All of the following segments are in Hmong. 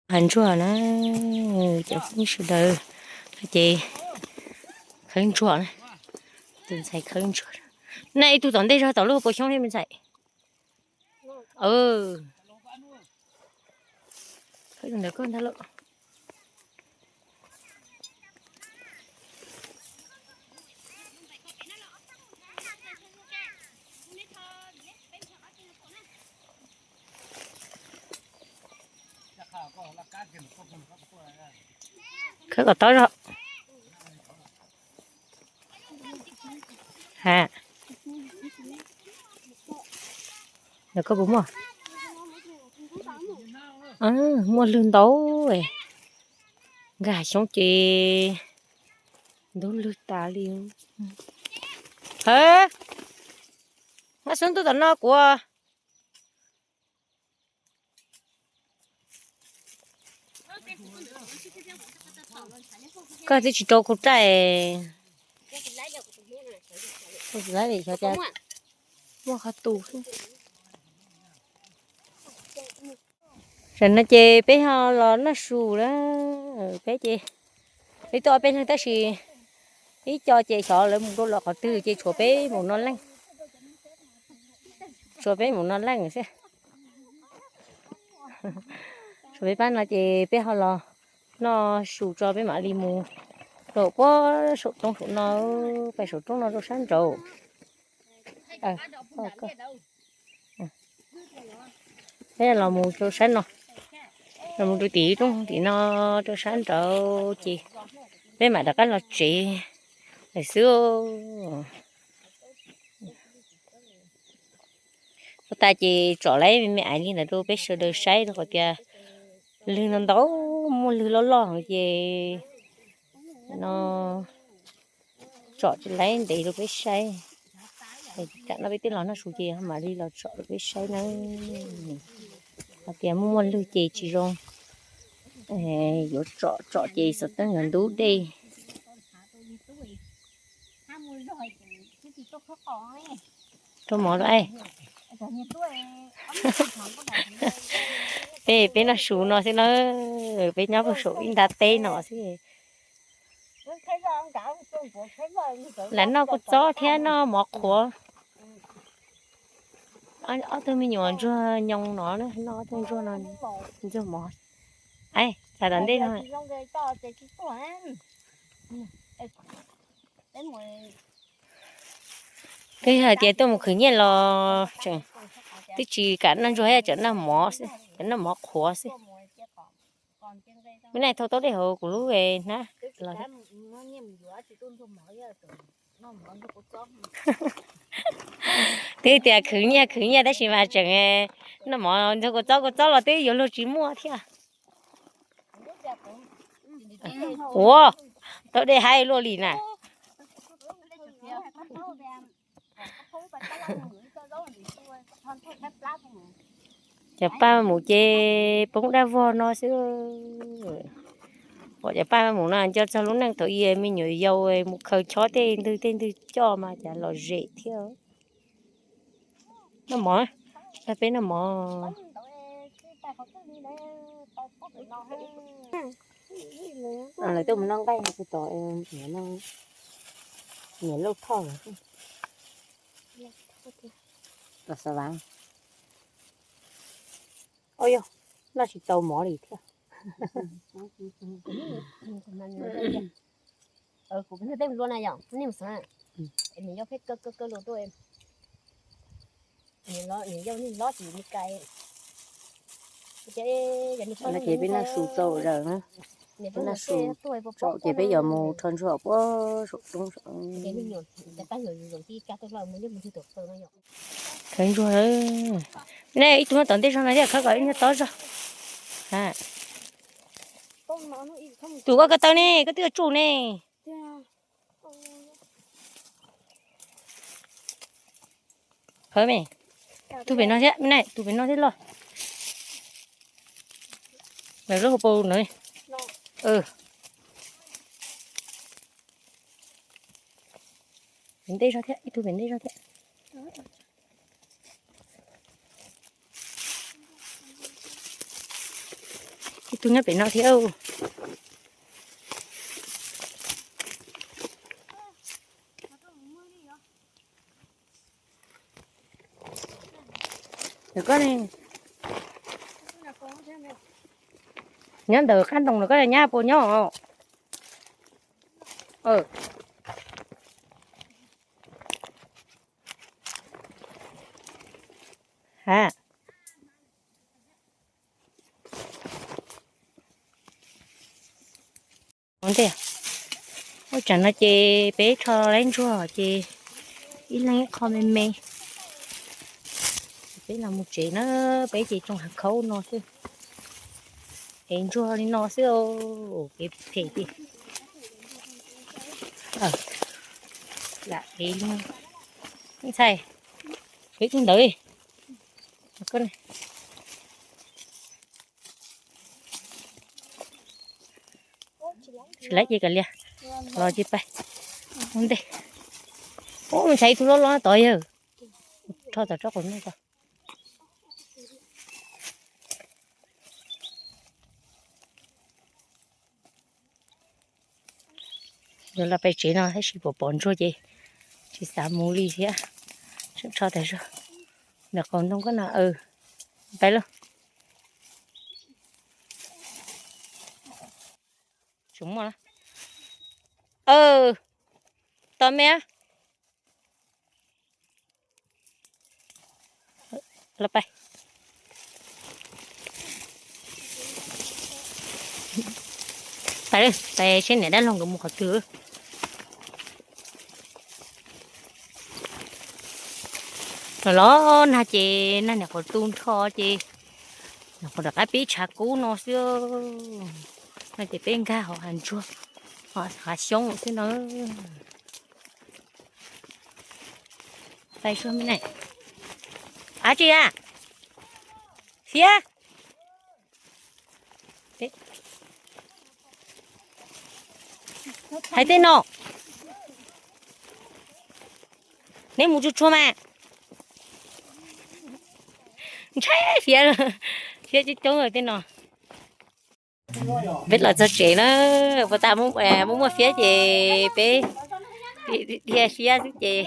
Hav ntsuag na, cov phooj ywg sawv daws, ces khawb ntsuag na, tus ntxhais khawb ntsuag. Nej ib tug tom ntej zog tom lub hauv paus xyoob thiab me ntxhais. Khawb ntawd koj ntag lauj. Khawb kom tob zog. Ha, koj puas muaj? Muaj lwg ntau. Nkag hav xyoob ces ntub lwg tas li. Hawb, nqa xub ntuj tom no kuv. Koj twb tsis rau kuv raij. Muaj qhov tus xwb. Tam no ces peb ho los noj su na. Peb ces peb tuaj ob peb leeg tab sis ib co ces xyov lawv mus rau lawm qhov twg ces tshuav peb mus no leej. Tshuav peb mus no leej xwb. Tshuav peb pab no ces peb ho los noj su tso peb mam li mus rau puag saum roob saum no, pem saum roob no rau sab nraud. Peb los mus rau sab no, los mus rau tim roob tim no rau sab nraud ces peb mam rov qab los tsev lawm xwb. Ua tas ces tsom lawv me me ais li ntawd rau peb sawv daws saib rau qhov tias lwg no ntau, muaj lwg loj loj heev ces no tsom tsis lawv ntev rau peb saib. Tam no peb twb los noj su ces mam li los tsom rau peb saib na. Hais tias muaj muaj lwg ces tsis zoo, yuav tsom tsom ces xov tooj yuav ntub dej. Rau mov lawm. Peb peb noj su no xwb na, peb nyob puag saum ib nta teb no xwb. Lam noj kua txob thiab noj mov qhuav. Ob tug me nyuam ntsuag nyoos no, noj ob tug ntsuag no, ntsuag mov. Xav tom ntej no. Twb hais tias tuaj mus khwv nyiaj los tseem twb tsis kam noj ntsuag, tseem noj mov xwb, tseem noj mov qhuav xwb. Hnub no thau taub dej hauv kuv lub hnab los. Twb tias khwv nyiaj khwv nyiaj tab sis mas tseem noj mov ntsuag kua txob, kua txob los twb yuav luag tsis muaj thiab. Ua, taub dej haib luaj li na. Cov paj mus ces poob dab vog no xwb. Pom cov paj mus no nco txog lub neej thaum ub me nyuam yaus mus khaws chob tej ntwg tej ntwg coj mas cas lom zem thiab. Noj mov, peb noj mov. Lawv tuaj mus noj nqaij tod, niam lauj thoj los xav. Ua yog noj tsis tau mov li thiab. Kuv tej lua na yom, nej mus xav na, nws yog pheej kaw kaw kaw lus tuaj, nws yog neeg lob ces nws kais. No ces peb noj su tsaum zaws na, peb noj su tsaum ces peb yuav mus rho ntsuag puag saum roob. Khawb ntsuag, nej ib tug nyob tom ntej zog no thiab, khawb kom ib nyuag tob zog. Tus koj ko taw ne, koj twb yuav tsum ne. Khawb me, tus pem no thiab, tus pem no thiab los. Lawv lub hauv paus no. Pem ntej zog thiab, ib tug pem ntej zog thiab. Nyob pem no thiab. Nyob ntawm qab ntoo no koj nyab puas nyob? Ha. Ua ntej, ua tsam no ces peb rho laib ntsuag ces ib leeg ib qho me me. Peb los mus tsev na, peb ces tsoo hav khaub no xwb. Ev ntsuag li no xwb os, kev phem tiag. Lam ev li ntxhais, ev tus ntawd. Tsis laib ces kav liam, los ces pais ua ntej. Ub, ntshai ib tug loj loj tod yawg, rho tom tsob qus no tod. Yuav los pem tsev no tab sis pom pom ntsuag ces tsis xav mus li thiab. Tseem rho tas zog ntawm qaum ntoo koj no. Pais lauj. Tseem muaj, tos me. Los pais, pais, pais seb niam dab laug nkawd mus qhov twg. Los los nag ces nag niam qhuav tu nrho ces niam qhuav rov qab pib tshav kub no xwb. No ces peb nkag hauv hav ntsuag, hav xyoob xwb no. Pais tsuag me ne. Ab tsi a, Fiab. Hais tej no, neb mus tsuag tsuag mas. Ntshai Fiab, Fiab coob coob tej no. Peb los txog tsev na, puas tas muaj muaj Fiab ces peb dhia Fiab xwb ces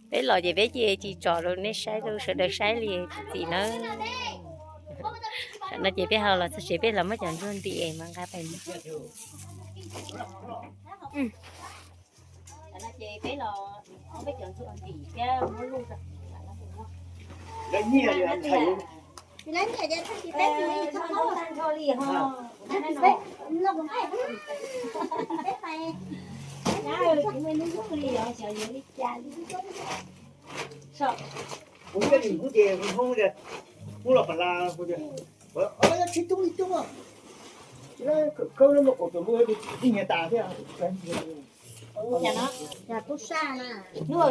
peb los ces peb cia tsis tsom rau nej saib, rau sawv daws saib li txim na. Tam no ces peb ho los txog tsev, peb los muab cov ntsuag ntim mas nqa pais. Kuv thiaj li kuv ces kuv hoob tias kuv los pam las kuv tias, tsis tub li tub, khawb lub kaum tus lub ib nyias tas thiab. Tub saj na. Hnub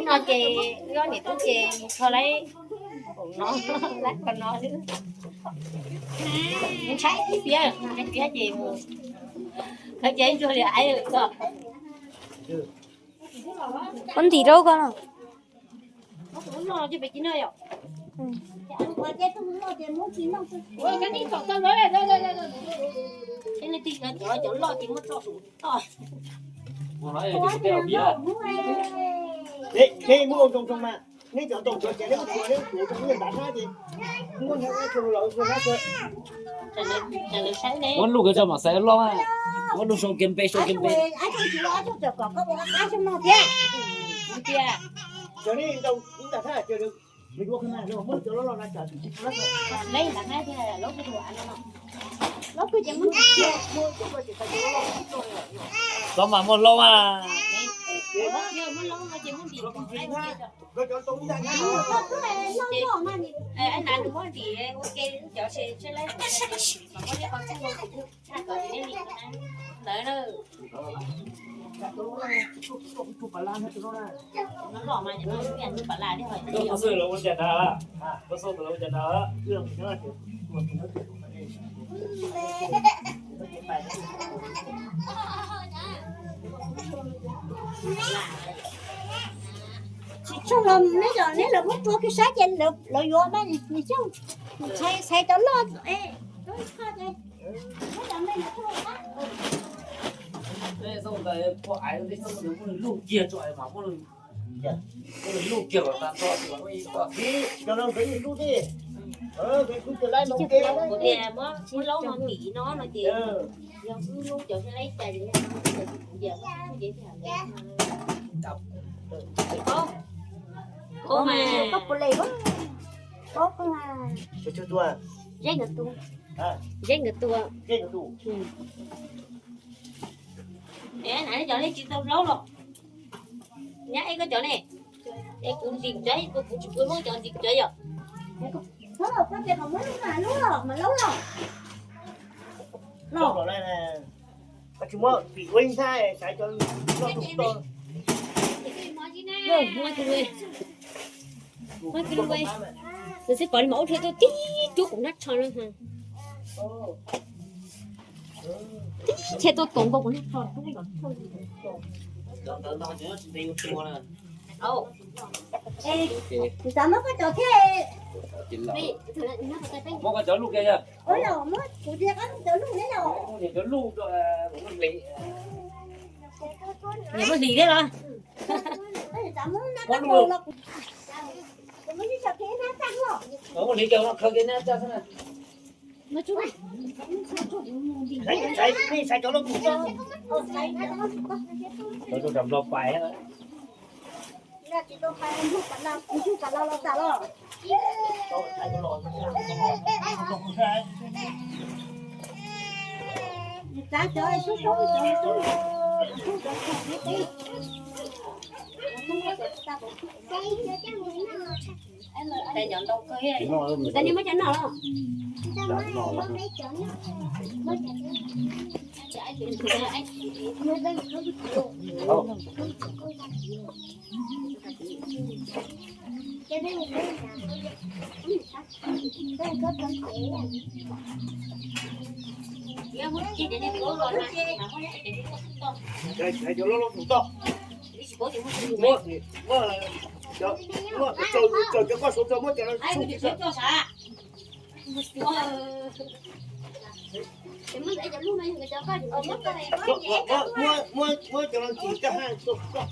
no ces loj niam tub ces mus kho laib, no, laib kho no xwb. Ntshai Fiab, ntshai Fiab ces mus, khaws ces ntsuag li aiv ko. Koj ntim rau koj no. Neb muab ua zoo zoo mas, neb cov ntaus cov ces neb muab tsuav, neb muab tsuav rau neb ntav hnab ces muab hnab tsuav rau lawv hnab. Muab lub kawg tso mam xaiv loj, muab lub sau kiag npe, sau kiag npe. Cov neb ntaus ntav hnab ces muab cov loj loj na. Txhob mas muaj loj mas. Koj xauj tus lawv ua cas ntag? Koj xauj tus lawv ua cas ntag? Tsis tshooj los neb los neb los muab rua kiag saib ces lawv yuav mas nws coj txhais txhais cov loj. Kuv tias muab laub no tim no no ces yog wb lub cov laib cai, koj puas le, koj, koj, Zeb nkawd tus, Zeb nkawd tus. Es na cov nej tsis tau laub los, nyab es koj cov ne, es kuv ntim cov, kuv tsis pub muab cov ntim cov yom. Koj tias kom muab lub mas lub los mas laub los. Los, koj tsis muab vim ua ib ntag xaiv cov loj tus tod. Muab kiag lub, muab kiag lub, nws xwb pom li mas ub rhe tuaj tib cuab kuv nab tsho no. Tib cheb tuaj tos npau kuv nab tsho. Kuv xav muab koj cov thiab. Muab koj cov luj kiag yog. Kuv tias koj cov luj ne yog. Muab hlis thiab los? Muab hlis kiag no khaws kiag nab tag xwb na. Cov rau nplog pais. Muab, muab, muab, tsaws cov koj suav tso muab cov no. Muab, muab cov no tsis coj haj tuaj koj.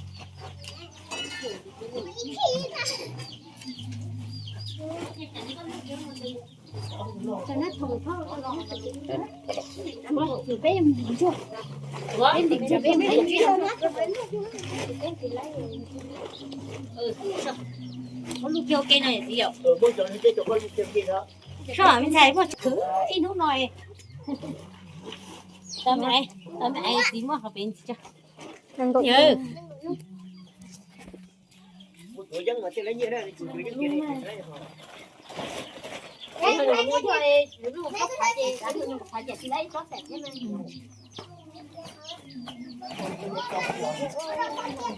Lub kiag ua ke no yom. Soj me ntxhais muaj khwv ib hnub no. Tau me, tau me txiv muab qhov pem ntxiv tso. Yawg.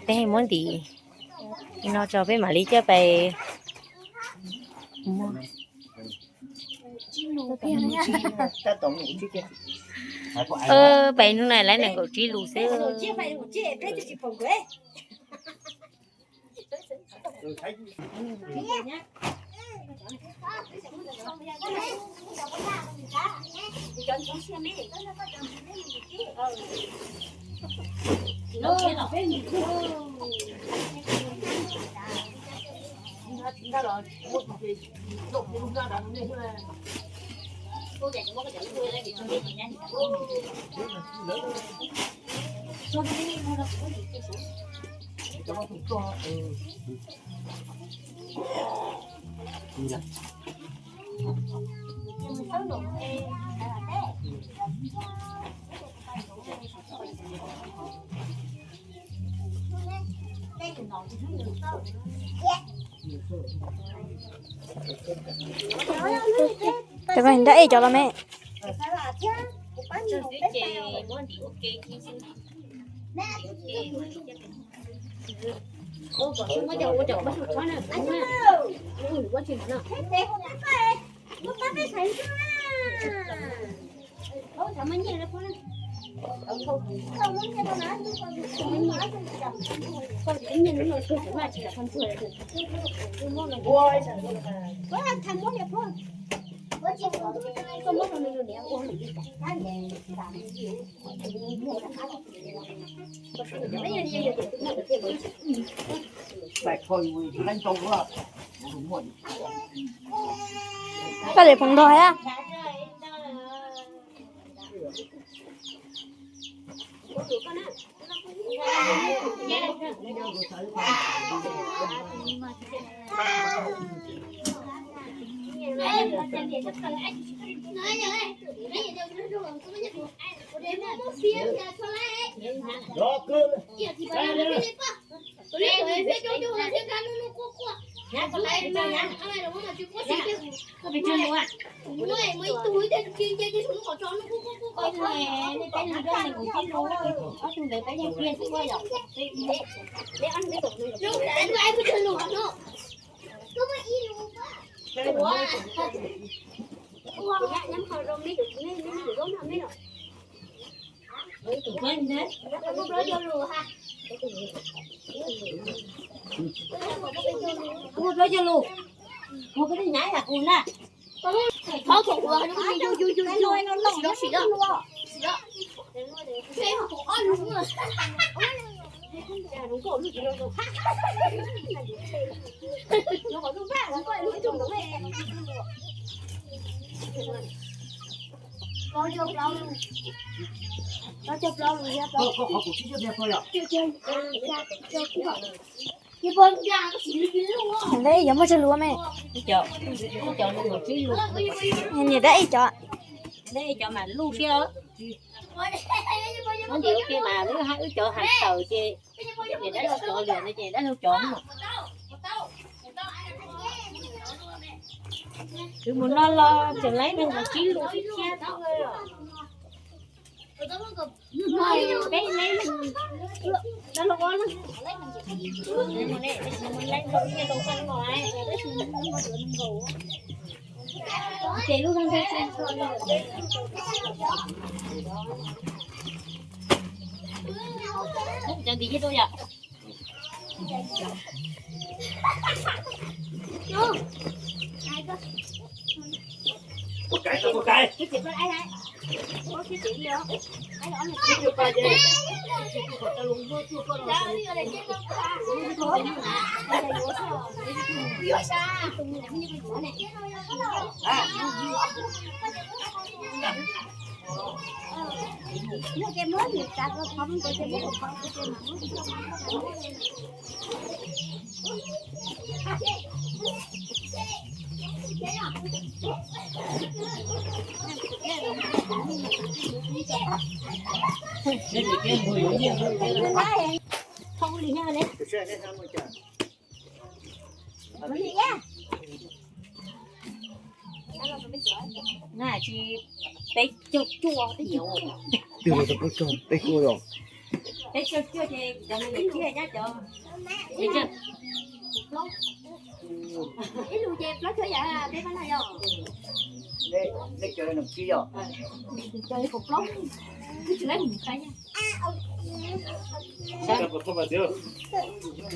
Peb muab ntim no tso peb mam li coj pais muag. Pais hnub no lawv nees nkaum tsib lus xwb. Tab ej cov los me. Koj de phoov ntog a? Ua plaub cog lus, ua koj tej nyav yam kuv na. Thov thaum ua no yus yus yus yus sim los sim los. Ntawd ib cov muaj tsawg lus me? Ib cov, ib cov, niam dab ib cov. Dab ib cov mas luj siab. Ntawm ua ke mas wb hab wb cov has tawm ces niam dab laug cov lawm no ces dab laug cov no. Wb mus no los tseem laib neeg mus tsib lus thiab. Peb caug cuaj, peb caug cuaj ces cov me nyuam thiaj nyab cov. Ib lus ces plaub caug yam peb pab laj yog. Cov kaum plaub, wb tsis laib mus tais.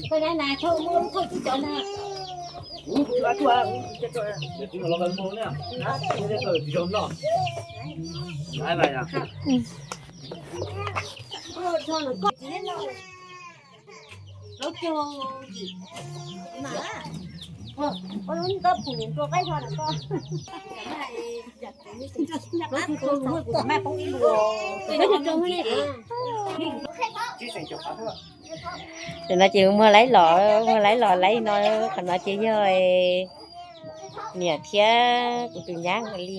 Koj na na, thauj muab thauj tub cov na. Plaub caug yim. Plaub caug rau, maj poob ib lus. Tam no ces muag laib los, muag laib los laib no, qhov no ces yog niam thiab kuv tus nyab li.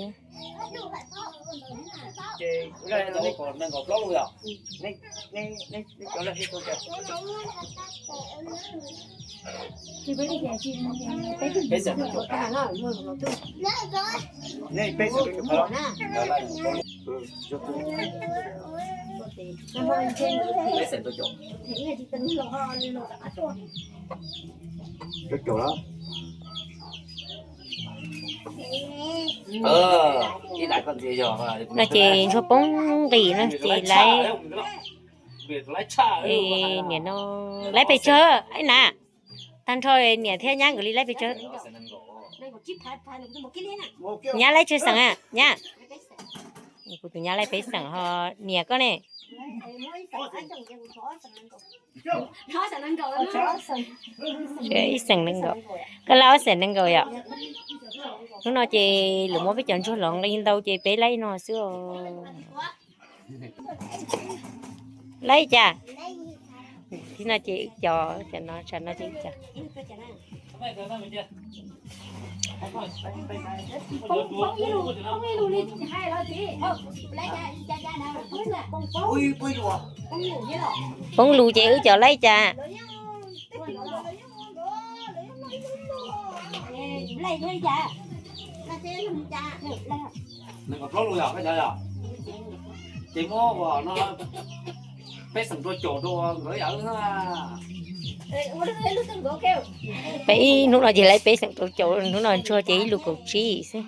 No ces ntsuag poob nqis no ces laib. Niam no laib pes tsawg na? Tag nrho niam thiab nyab nkawd li laib pes tsawg? Nyab laib tsawg xeem a nyab? Kuv tus nyab laib peb xeem ho niam koj ne? Ib xeem nees nkaum. Koj laib ob xeem nees nkaum yom? Hnub no ces lawv muab peb cov ntsuag los nqi ntau ces peb laib no xwb os. Laib cas? Thib no ces ib co, cov no tsam no ces ib co. Poob lus ces wb cov laib cas? Nees nkaum plaub lus yog koj cov yog? Ces muab ua no peb xeem rau caum rau nkawd yam. Peb ib hnub no ces laib peb xeem rau caum, hnub no ntsuag ces ib lus kaum tsib xwb.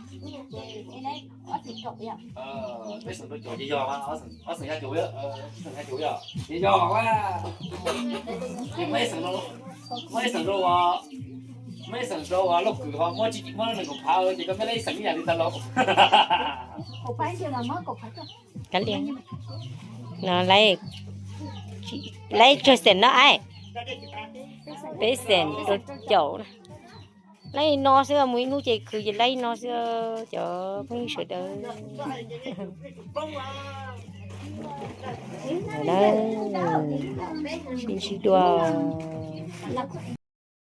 Peb xeem rau caum ces yog, ob xeem ya caum, xeem ya caum yog ces yog. Ces muab ib xeem rau, muab ib xeem rau, muab ib xeem rau Lauj Kwm ho muab tsib, muab nees nkaum phav ces koj muab laib ib xeem ib yam li ntawd los. No laib, laib tsawg xeem no ai? Peb xeem rau caum. Laib no xwb, mus ib hnub ces khwv ces laib no xwb cov phooj ywg sawv daws. Sib sib dua.